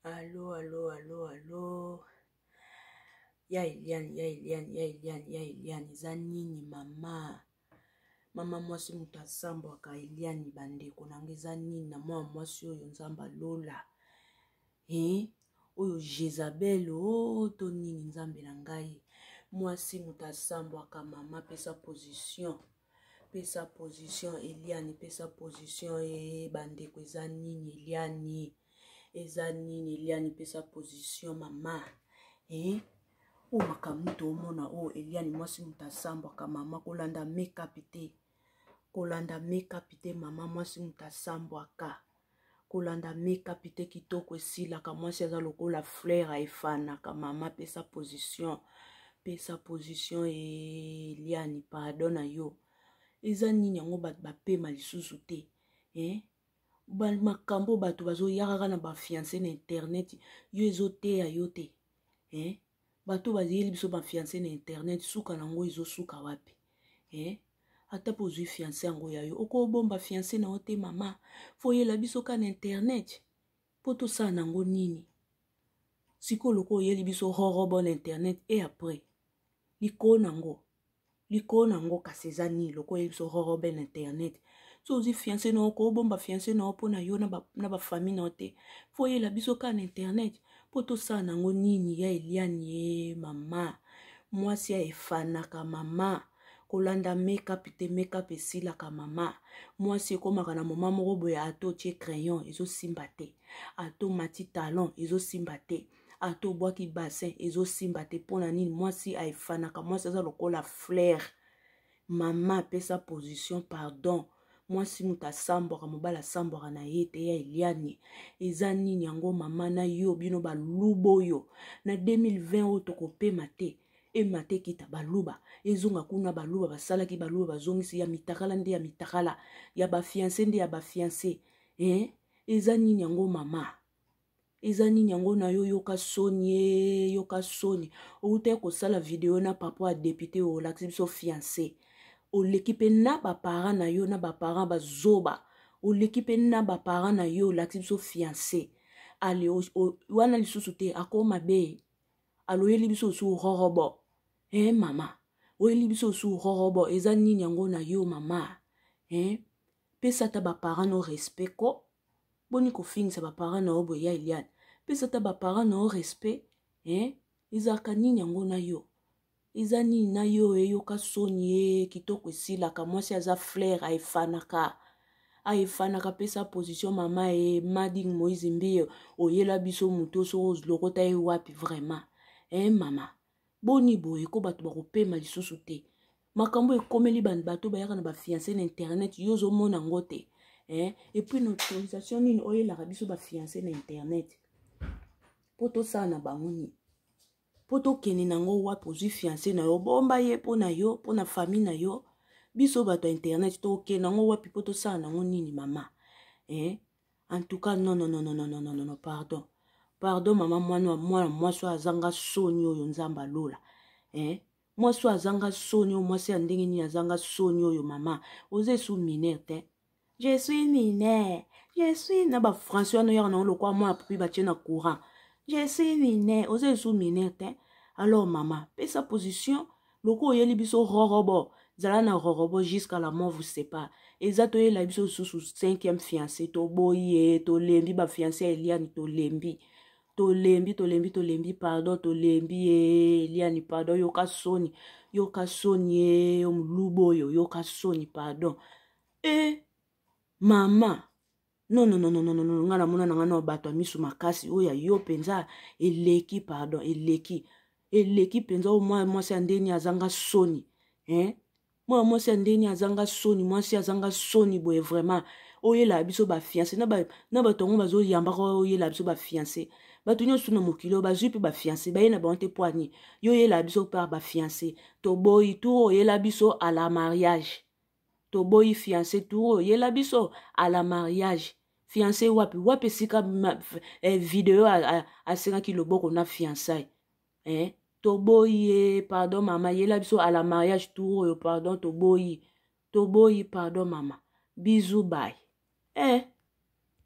Allo allo allo allo ya Eliane ya Eliane ya Eliane ya Eliane eza nini mama mama mwasi moto asambwaka Eliane bandeko na nga eza nini na mwana mwasi oyo nzambe alola eh oyo Jezabel o oh, to nini nzambe na ngai mwasi moto asambwaka mama pesa position pesa position Eliane pesa position e bandeko eza nini Eliane eza nini Eliane pesa position mama eh oyo makambo toomona oyo Eliane mwasi moto asambwaka mama kolanda makeup te kolanda makeup te mama mwasi moto asambwaka kolanda makeup te kitoko esilaka mwasi aza lokola fleur efanaka mama pesa position pesa position Eliane pardon na yo eza nini yango bato bapema lisusu te eh? makambo bato bazoya kaka na bafiance na internet yo ezoteya yo te eh? bato bayeli biso bafiance na internet suka na yango ezosuka wapi eh? ata mpo ozwi fiance yango ya yo okobomba fiance na yo te mama foyela biso ka na internet mpo tosala na yango nini sikoyo lokola oyeli biso rorobo na internet e après likolo na yango likolo na yango kasi eza nini lokola oyeli biso rorobe na internet so ozwi fiance na yo kobomba fiance na yo mpo na yo na bafamille na yo te fo oyela biso kaka na internet mpo tosala na yango nini ya Eliane ye mama mwasi ya efanaka mama kolanda makeup te makeup esilaka mama mwasi ekomaka na moma moko boye ata otie crayon ezosimba te ata omati talon ezosimba te ata obwaki bassin ezosimba te mpo na nini mwasi aefanaka mwasi aza lokola fleur mama apesa position pardon mwasi moto asambwaka mobali asambwaka na ye te ya Eliane eza nini yango mama na yo bino baluba oyo na 2020 oyo tokopema te emata ekita baluba ezonga kuna baluba basalaki baluba bazongisi ya mitakala nde ya mitakala ya bafiance nde ya bafiance eh? eza nini yango mama eza nini yango na yo yoka soni e yoka soni outaki kosala video na papa ya depute oyo olakisi biso fiance oleki mpe na baparent na yo na baparent bazoba oleki mpe na baparent na yo olakisi biso fiance ale wana lisusu te akoma mabe aloyeli biso osu rorobo e mama oyeli biso osu rorobo eza nini yango na yo mama eh? Pesa ata ba parents no respect ko. Boni kofingisa ba parents na yo boye ya Eliane. Pesa ata ba parents na yo respect eh? Ezalaka nini yango na yo? Eza nini na yo eyoka soni e kitoko esilaka mwasi aza fleur aefanaka aefanaka pesa position mama e mading Moïse Mbiye oyela biso moto soko olokota ye wapi vraiment eh mama boni boye ko bato bakopema lisusu te makambo ekomeli bato bayaka na bafiance na internet yo ozomona yango te eh? epuis na autorisation nini oyelaka biso bafiance na internet mpo tosala na bango nini mpo tokende na yango wapi ozwi fiance na yo bomba ye mpo na yo mpo na famille na yo biso bato ya internet tokende yango wapi mpo tosala na yango nini mama eh? En tout cas, non, non, non, non, non, non, non, non, pardon. Pardon, mama, mwana, mwana, mwasi oyo azanga soni oyo nzambe alola. Eh? Mwasi oyo azanga soni oyo, mwasi ya ndenge nini azanga soni oyo, mama. Oza esu mineur te. Je suis mineur. Je suis na ba français wana oyaka nango lokola mwana popi batie na courant. Je suis mineur. Oza esu mineur te. Alors, mama, pesa position. Lokola oyeli biso rorobo zala na rorobo jusqu'à la mort vous sépare eza toyela biso lisusu cinquième fiancé toboyi ye tolembi bafiancé ya Eliane tolembi tolembi tolembi tolembi pardon tolembi ye Eliane pardon yoka soni yoka soni ye yo moluba oyo yoka soni pardon e mama non non non non non non nga namona na nga na bato ya misu makasi oyo ya yo mpenza eleki pardon eleki eleki mpenza oyo mwana mwasi ya ndeni azanga soni hein mwana mwasi ya ndeni azanga soni mwasi azanga soni boye vraiment oyelaka biso bafiance na bato yango bazoyambaka oyelaka biso bafiance bato nyonso na mokili oyo bazwi mpe bafiance baye na bango te mpo ani yo oyelaka biso par bafiance toboyi tour oyela biso à la mariage toboyi fiance tour oyo yela biso à la mariage fiance wapi wapi esika eh, video asengaki loboko na fiançaille eh? toboyi ye pardon mama yela biso à la mariage tour oyo pardon toboyi toboyi pardon mama bisous bye eh.